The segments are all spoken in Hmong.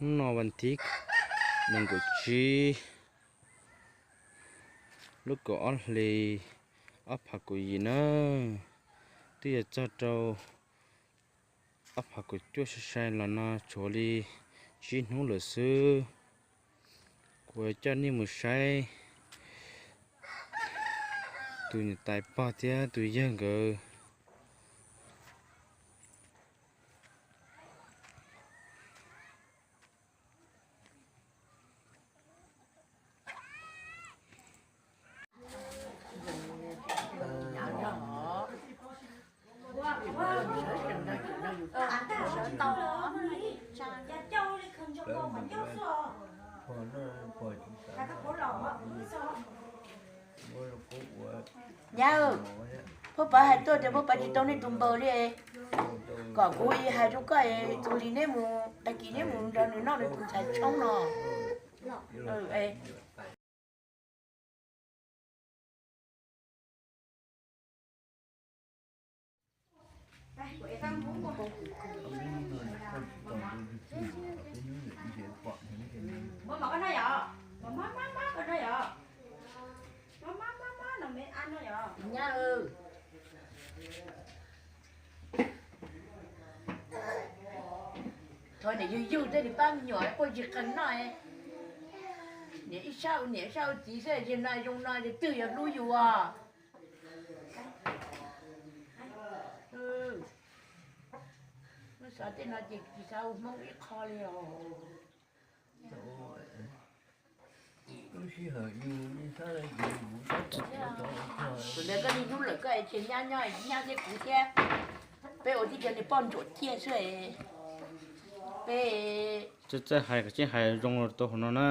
Hnub no vas thib nees nkaum tsib, lub kaum ob hlis ob phav kaum yim na, twb yuav txog rau ob phav kaum cuaj sai sai los no tshuav li tsib hnub lawm xwb. Kuv coj nej mus saib tus niam tais pog thiab tus yawg nkawd. Nyab, phauj Pawv hais tuaj tias phauj Pawv tsis tau nej tus npawg li, kom kuv hais rau koj, tus li neb mus tag kis neb mus nrog nws noj nws tus ntxhais tshoob no. Thov niam yug yug tej niag pab me nyuam quaj zig qeeg noj. Niam ib sab ua niam ib sab ua txiv xwb, yog no zoo no ces twg yuav hlub yus os? Lub xav tej no ces tsis xav ua Hmoob ib qho li os. Kuv ntawd koj niag hlub lawm koj es ces nyab nyob nyab thiab kuv thiab. Peb ua tib co niag poj ntsuam ciaj xwb. Peb txawj txawj hais, tsis hais zoo rau hauv no na.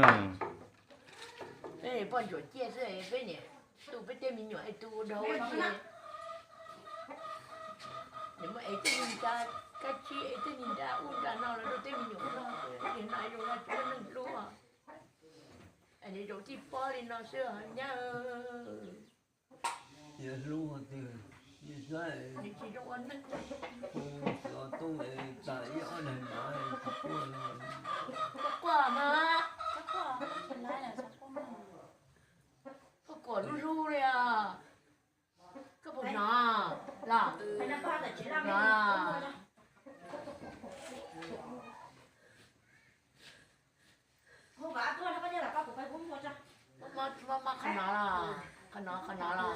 Peb poj ntsuam ciaj xwb, peb niam tu peb tej me nyuam es tu ua dog ua dig. Niam muab ev tej niag nra kab tsib, ev tej niag nra ub nra no los rau tej me nyuam noj, niag no zoo no tsis muaj neeg hlub. Es niam zaum tij pob li no xwb nyab. Niam hlub tiag, niam saib, niam tsis zoo ua neeg. Hu xyov tooj es tas ib ob daig nrad tsis tuaj no. Koj quaj mas, koj quaj lub hlub li os. Koj puas hnov los? Hnov. Mob mob qhov no los? Qhov no, qhov no los?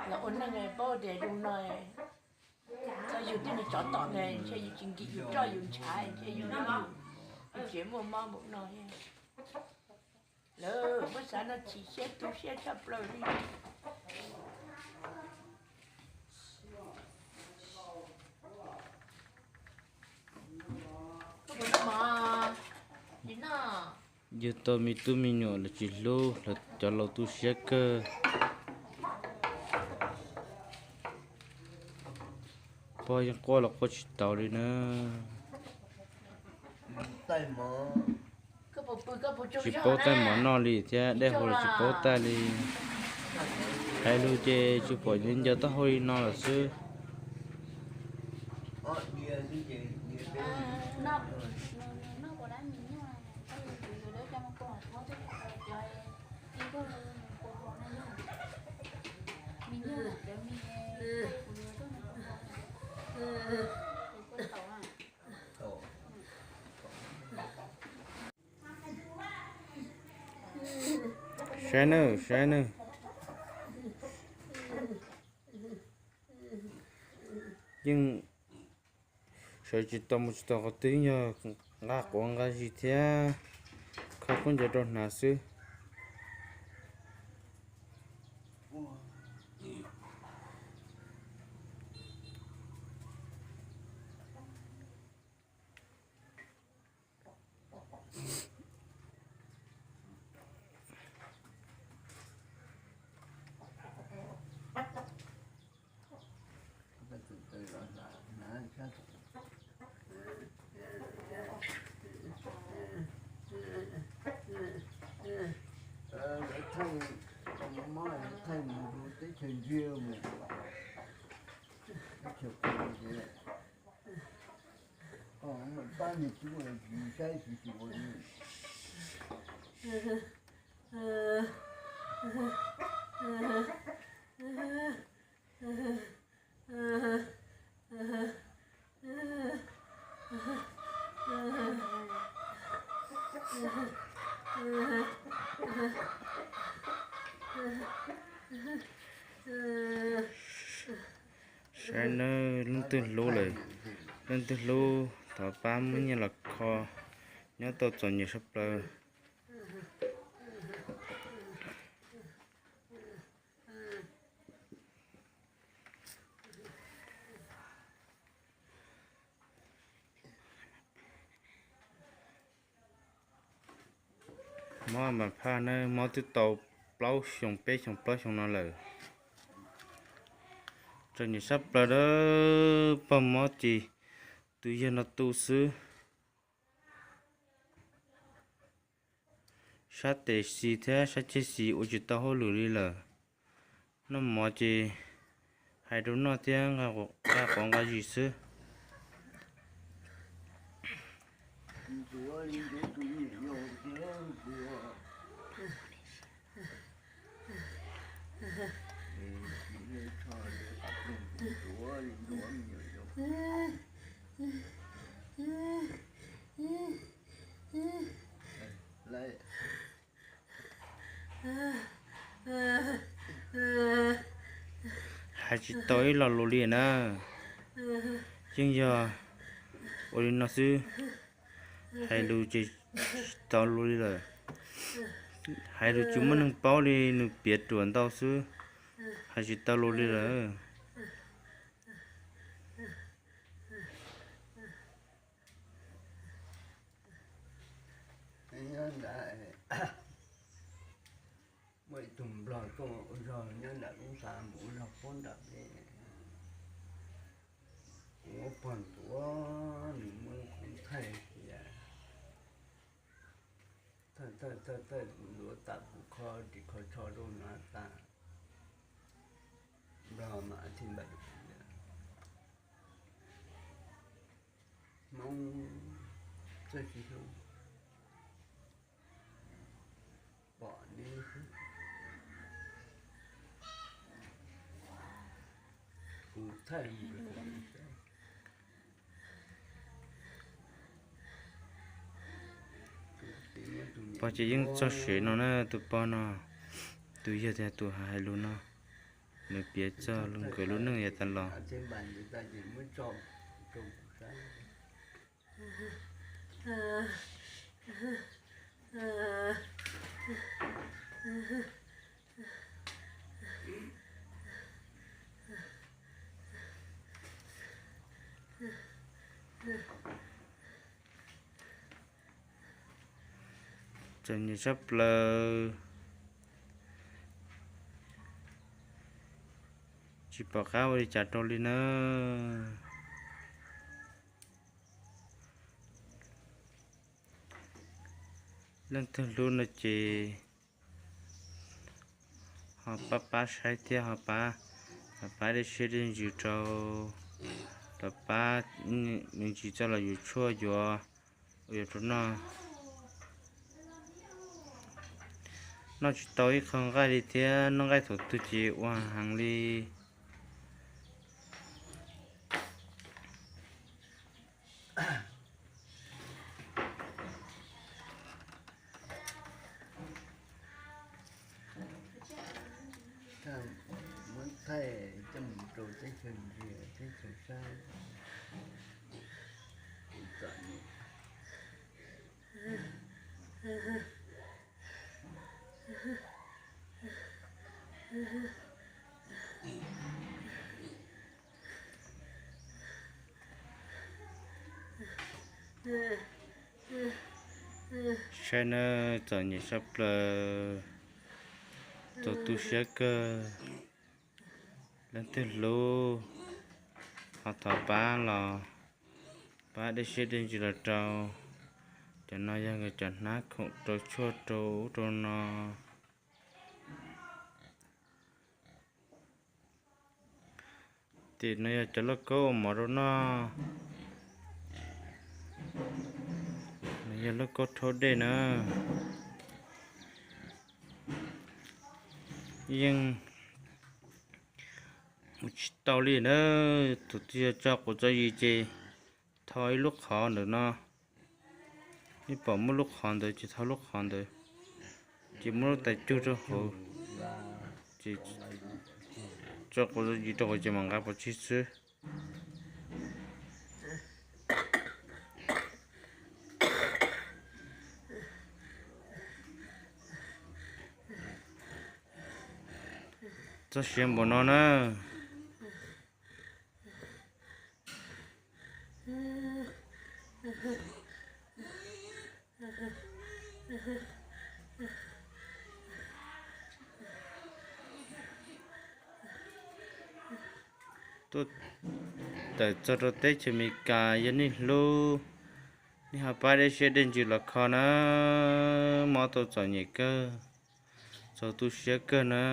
Los ua neeg paub tias zoo no, txog yus tej niag tsov tom ntawd ntshe yus tsis nkim yus roj yus ntshav ntshe yus, yus tseem muaj mob npaum no. Lawv muab xav no chim siab tu siab tshaj plaws li. Yug tau me tub me nyuam los tsis hlub, cov laus tu siab kawg. Pog yeej quaj los quaj tsis taus li na. Tsis paub taij mov noj li thiab dej haus los tsis paub taij li. Hais lus ces tsuas pom nco taub hau li no lawm xwb. Saib nawb, saib nawb. Yeej sawv tsis tau mus tsis tau qhov twg, yog nqa quav nqa zis thiab kho khaub ncaws rau hnav xwb. Saib nawb, leej twg hlub lawm, leej twg hlub thov pab muab nyiaj los kho, nyob tau txom nyem sab plaws. Mob mas phaj nawb, mob twb tau plaub xyoo, peb xyoo plaub xyoo no lawm. Txom nyem sab plaws dawb paug, mob ces tus yawg no tu xwb. Sab tes xis thiab sab ceg xis ua tsis tau hauj lwm li lawm. Noj mov ces hais rau noj thiab nqa quav nqa zis xwb. Hais tsis tau ib lo lus li na. Yeej yog ua li no xwb, hais lus ces tsis tau lus li lawm. Hais lus tsis muaj neeg paub li, nws piav ruam ntau xwb, hais tsis tau lus li lawm. Muaj ib tug nplog tuaj ua zog nyob nram lub xav mus ua zog puag nram peb. Kuv muab pog ntuav, nws muab kuv thaij cia. Thaij thaij thaij thaij ntuav tas kuv kho ris kho tsho rau na tas. Nplog mas thiaj npam Hmoob txawj sib hlub. Pom neb xwb, kuv thaij mus rau pog ces yeej txog siav no na, tus pog no, tus yawg tias tus hais lus no, nws piav txog nkawd lub neej yav tas los. Txom nyem sab plaws, tsis pom qab ua li cas rau li na. Leej twg hlub no ces ho pab pab saib thiab ho pab, ho pab dej siab dej ntsws rau, rau pab me ntsis txoj los yuav tshuaj yuav, yuav rau noj. Noj tsis tau ib qho nqaij li thiab, noj nqaij thaum twg ces ua heev li. Muab thaij coj mus rau teb chaws ntsia teb chaws saib. Kuv txom nyem. Saib nawb, txom nyem sab plaws, txaus tu siab kawg. Leej twg hlub ho thov pab los, pab dej siab dej ntsws los rau. Cov no yog nkawd cov hnab khoom rau tshuaj rau ub rau no. Tim no yog cov lauj kaub ua mov rau noj. Nws yog lub kaub rhaub dej na. Yeej mus tsis tau li na. Thaum twg yog tso quav tso yig ces thau ib lub qhov ntawm no. Nej pom muab lub qhov ntawd ces thau lub qhov ntawd, ces muab lub tais cug rau hauv, ces tso quav tso yig rau hauv ces mam nqa pov tseg xwb. Txog siav npaum no na. Tuaj tawm txog rau teb chaws Amelikas, yog nej hlub, nej ho pab dej siab dej ntsws los kho na, mob tau txom nyem kawg, txaus tu siab kawg na.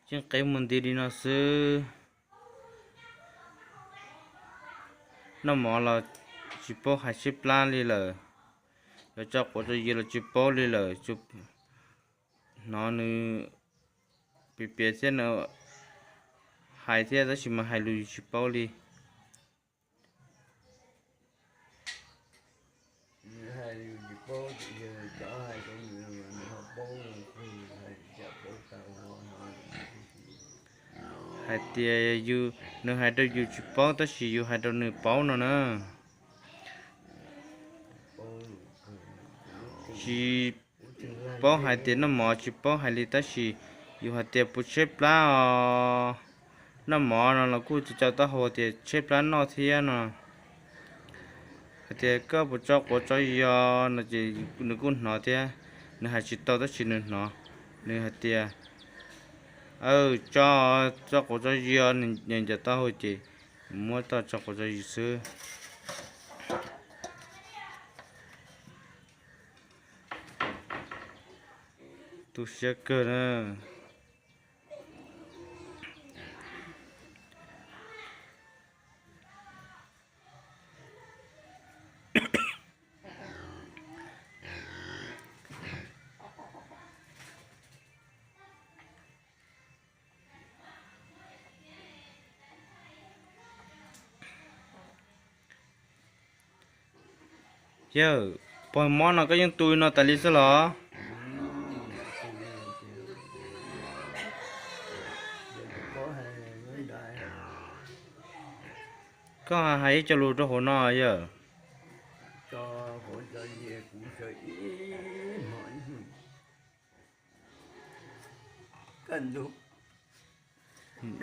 Yeej qeb mus nti li no xwb. Noj mov los tsis paub hais tshaib plab li lawm, yuav tso quav tso yig los tsis paub li lawm. Hnov nws piav piav thiab nws hais thiab tab sis mas hais lus yus tsis paub li. Hais tias yus, nws hais rau yus tsis paub tab sis yus hais rau nws paub no na. Tsis paub hais tias noj mov tsis paub hais li tab sis yus hais tias puas tshaib plab os. Noj mov no los kuj tsis tau taub hau tias tshaib plab noj thiab no. Hais tias koj puas tso quav tso yig no ces nws kuj hnov thiab. Nws hais tsis tau tab sis nws hnov. Nws hais tias, aw, tso, tso quav tso yig, nws ncaws taub hau ces muab tso quav tso yig xwb. Tu siab kawg na. Yawg, pog mob no koj yeej tu li no tas li xwb los? Koj hais ib co lus rau hauv no yawg.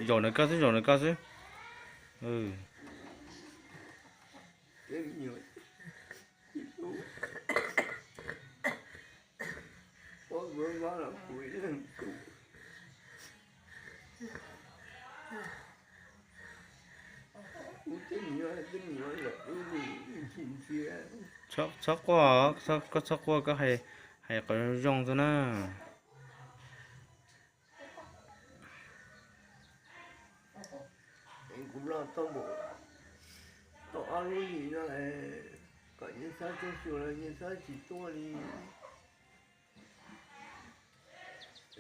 Zaum ntawm koj xwb, zaum ntawm koj xwb. Txhob quaj, koj txhob quaj, koj hais qhov zoo xwb na. Kuv los tau npaum, tau ob lub hlis no, kom nyias xab txoj xyuas los nyias xab tsis tuaj li.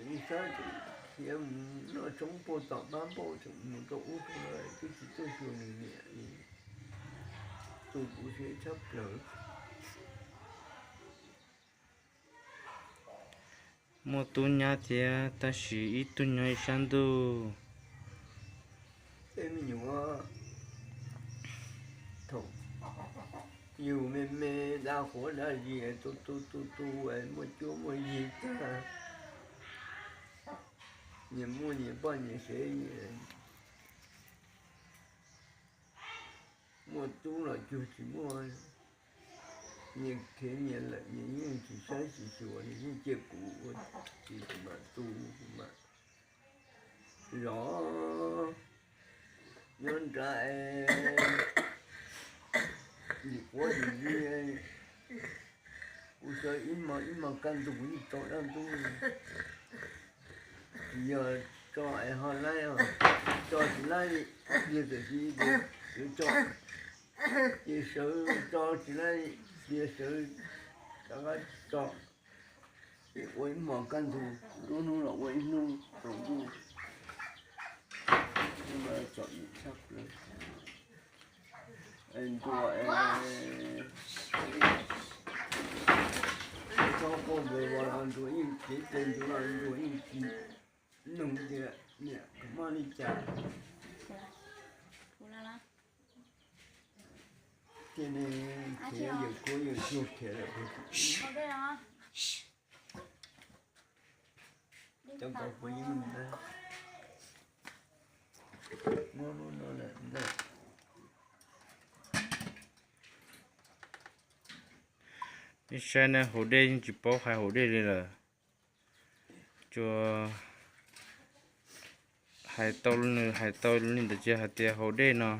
Nyias xab khiav mus noj tshoob puag tom pab npauj tseem mus rau ub rau no twb tsis tuaj xyuas nws niam li. Tu kuv siab tshaj plaws. Muaj tub nyab thiab tab sis ib tug nyob ib sab ntuj. Tej me nyuam thaum yus me me da qhuav da zis tu tu tu tu muaj cuab muaj yig tag, nyias muaj nyias poj nyias sev, muaj tub los cuag tsis muaj, nyias khiav nyias lawm nyias yeej tsis saib tsis xyuas li, yeej cia kuv ua tsis, kuv mam tu, kuv mam zov nyob nrad, nim quav nim li, kuv xav ib hmos ib hmos kaj ntug kuv yeej tau dab ntub. Tsis yog tso es ho laib os, tso tsis laib li, yog tiam sis Sawv tso, ces sawv tso tsis laib, ces sawv rov qab tso. Ces ua ib hmos kaj ntug, lub hnub los ua ib hnub tsaus ntuj. Tsom nim tshaj plaws. Ntuas, tsob koj ntuas los ntuas yeej tsis tes, ntuas los ntuas yeej tsis noog tias niam koj muaj li cas. Tias ne, khiav yawm kuab yawm tsuag khiav lawm. Cov nkaus puav yeej ntag. Muab lub no lawm ntag. Ib saib ne, haus dej yeej tsis paub hais haus dej li lawm. Tsuas hais tau, nws hais tau li ntawd ces hais tias haus dej no.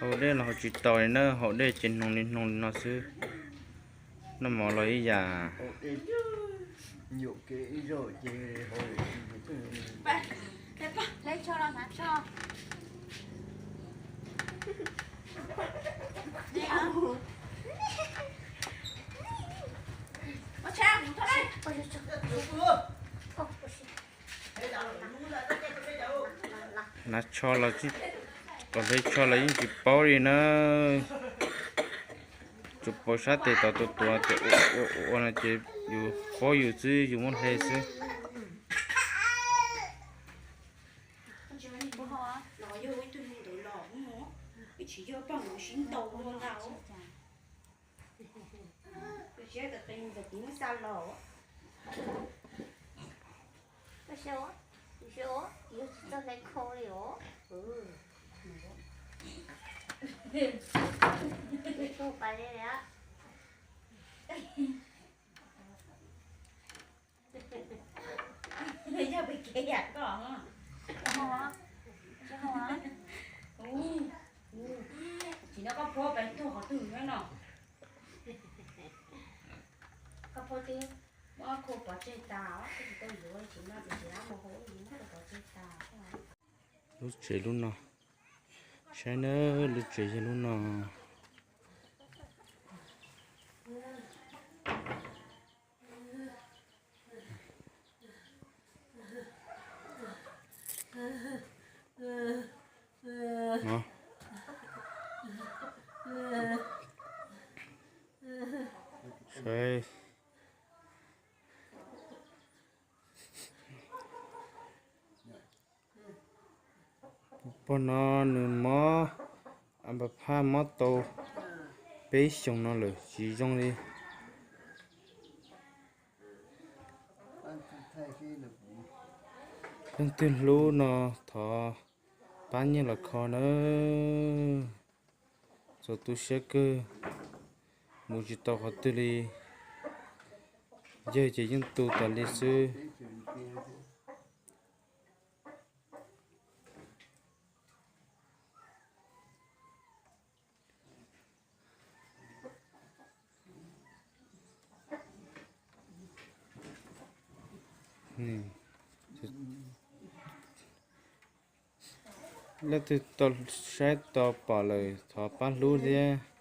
Haus dej los haus tsis tau li na, haus dej ces hnoos li hnoos li no xwb. Noj mov los ib yam. Hnav tsho los, kom hle tsho los yeej tsis paub li na. Tsuas paub sab tes tod tuav tuav ces ua ua ua no ces yus paub yus xwb, yus muab hle xwb. Yog pem kev yam koj. Tsis no koj phuab pem tuag qhov twg no. Koj phuab twb muab khau pov tseg tas, koj tsis tau yuav tsis no ces tsis dab mus hau, muab khau pov tseg tas. Lub tsev lub no, saib nawb, lub tsev yog lub no. Saib. Pog no nws mob, a, npa phaj mob tau peb xyoos no lawm tsis zoo li. Leej twg hlub no thov pab nyiaj los kho nawb. Txaus tu siab kawg, mus tsis tau qhov twg li, yawg ces yeej tu tas li xwb. Leej twg tau saib tau pom lawm thov pab hlub thiab.